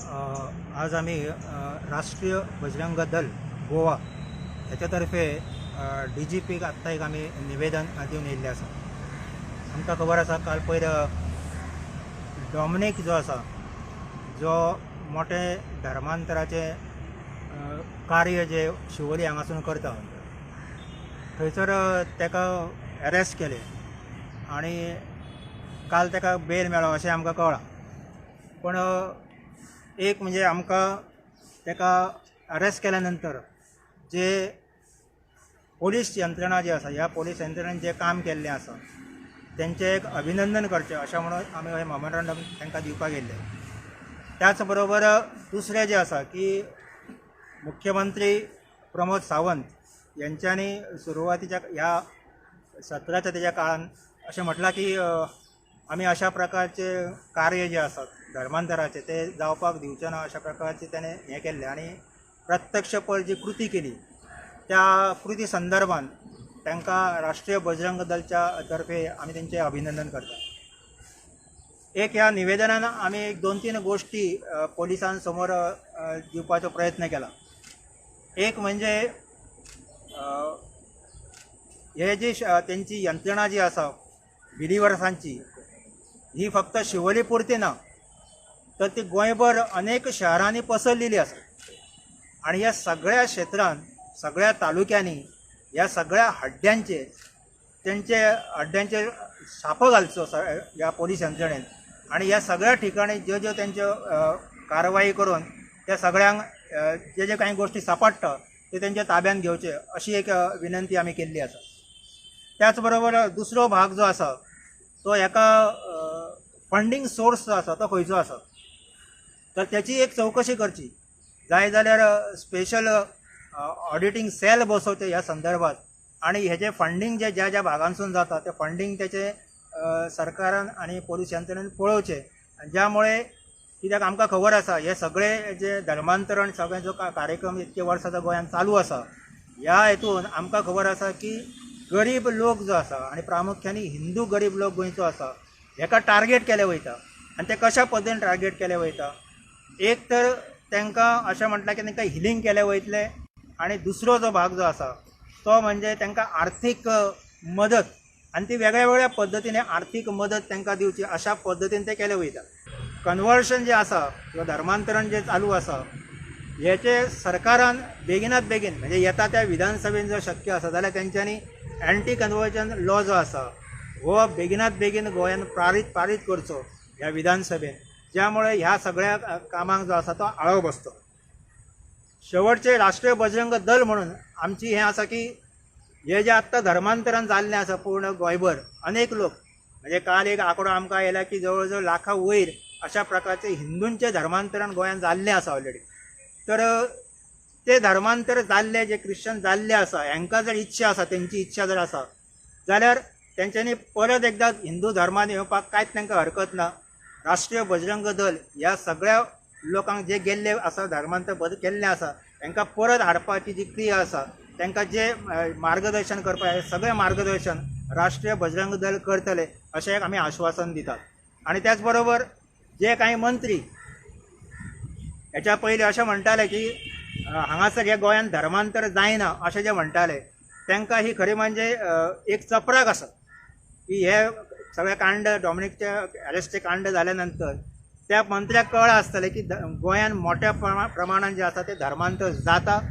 आज आमी राष्ट्रीय बजरंग दल गोवा हेच्या तर्फे डीजीपीक आत्तां एक आमी निवेदन दिवन येयल्लें आसा. आमकां खबर आसा काल पयर डॉमनीक जो आसा, जो मोठे धर्मांतराचें कार्य जे शिवोली हांगासून करता, थंयसर ताका एरेस्ट केलें आनी काल ताका बेल मेळ्ळो अशें आमकां कळ्ळां. पूण एक म्हणजे आमकां ताका अरेस्ट केल्या नंतर जे पोलीस यंत्रणा जी आसा, ह्या पोलीस यंत्रणेन जें काम केल्लें आसा तेंचें एक अभिनंदन करचें अशें म्हणून आमी हें मेमोरंडम तांकां दिवपाक येयल्ले. त्याच बरोबर दुसरें जें आसा की मुख्यमंत्री प्रमोद सावंत यांच्यांनी सुरवातीच्या ह्या सत्राच्या तेज्या काळान अशें म्हटलां की आमी अशा प्रकारचे कार्य जे आसात धर्मांतराचे ते जावपाक दिवचे ना, अशा प्रकारचे ताणें हें केल्लें आनी प्रत्यक्ष पळय जी कृती केली त्या कृती संदर्भान तांकां राष्ट्रीय बजरंग दलच्या तर्फे आमी तेंचें अभिनंदन करता. एक ह्या निवेदनान आमी एक 2-3 गोश्टी पोलिसां समोर दिवपाचो प्रयत्न केला. एक म्हणजे हे जी तेंची यंत्रणा जी आसा बिलिवर्सांची, ही फक्त शिवोली पुरती ना तर ती गोंयभर अनेक शहरांनी पसरलेली आसा आनी ह्या सगळ्या क्षेत्रान सगळ्या तालुक्यांनी ह्या सगळ्या हड्ड्यांचेर तेंचे हड्ड्यांचेर छापो घालचो ह्या पोलीस यंत्रणेन आनी ह्या सगळ्या ठिकाणी ज्यो ज्यो तेंच्यो कारवाई करून त्या सगळ्यांक जे जे कांय गोश्टी सांपडटा ते तेंच्या ताब्यान घेवचे अशी एक विनंती आमी केल्ली आसा. त्याच बरोबर दुसरो भाग जो आसा तो हेका फंडींग सोर्स जो आसा तो खंयचो आसा तर त्याची एक चवकशी करची, जाय जाल्यार स्पेशल ऑडिटींग सेल बसोवचें ह्या संदर्भात आनी हेजें फंडींग जे ज्या ज्या भागांसून जाता तें फंडींग तेचें सरकारान आनी पोलीस यंत्रणेन पळोवचें, ज्यामुळे कित्याक आमकां खबर आसा हे सगळे जे धर्मांतरण सगळे जो कार्यक्रम इतके वर्सां गोंयांत चालू आसा ह्या हेतून आमकां खबर आसा की गरीब लोक जो आसा आनी प्रामुख्यान हिंदू गरीब लोक गोंयचो आसा हेका टार्गेट केलें वयता आनी ते कशा पद्दतीन टार्गेट केलें वयता, एक तर तांकां अशें म्हटलां की तांकां हिलींग केलें वयतलें आनी दुसरो जो भाग जो आसा तो म्हणजे तांकां आर्थीक मदत आनी ती वेगळ्या वेगळ्या पद्दतीन आर्थीक मदत तांकां दिवची अशा पद्दतीन ते केलें वयता. कन्वर्शन जें आसा किंवा धर्मांतरण जें चालू आसा हेचे सरकारान बेगिनात बेगीन म्हणजे येता त्या विधानसभेन जर शक्य आसा जाल्यार तेंच्यांनी एंटी कन्वर्जन लॉ जो आसा हो बेगिनात बेगीन गोंयान पारीत करचो ह्या विधानसभेन, ज्यामुळे ह्या सगळ्या कामांक जो आसा तो आळो बसतो. शेवटचे राष्ट्रीय बजरंग दल म्हणून आमची हें आसा की हे जे आत्तां धर्मांतरण जाल्लें आसा पूर्ण गोंयभर अनेक लोक म्हणजे काल एक आंकडो आमकां आयला की जवळ जवळ लाखा वयर अशा प्रकारचे हिंदूंचें धर्मांतरण गोंयांत जाल्लें आसा ऑलरेडी. तर ते धर्मांतर जाल्ले जे क्रिश्चन जाल्ले आसा हांकां जर इच्छा आसा, तेंची इच्छा जर आसा जाल्यार तेंच्यांनी परत एकदां हिंदू धर्मान येवपाक कांयच तांकां हरकत ना. राष्ट्रीय बजरंग दल ह्या सगळ्या लोकांक जे गेल्ले आसा धर्मांतर बदल केल्लें आसा तांकां परत हाडपाची जी क्रिया आसा तांकां जे मार्गदर्शन करपाक हें सगळें मार्गदर्शन राष्ट्रीय बजरंग दल करतले अशें एक आमी आश्वासन दितात. आनी त्याच बरोबर जे कांय मंत्री हेच्या पयलीं अशें म्हणटाले की हांगासर ह्या गोंयांत धर्मांतर जायना अशें जे म्हणटाले तांकां ही खरी म्हणजे एक चपराक आसा की हे सगळे कांड डॉमिनिकचे अरेस्टचे कांड जाल्या नंतर त्या मंत्र्याक कळ्ळां आसतलें की गोंयांत मोठ्या प्रमाणान जें आसा तें धर्मांतर जाता.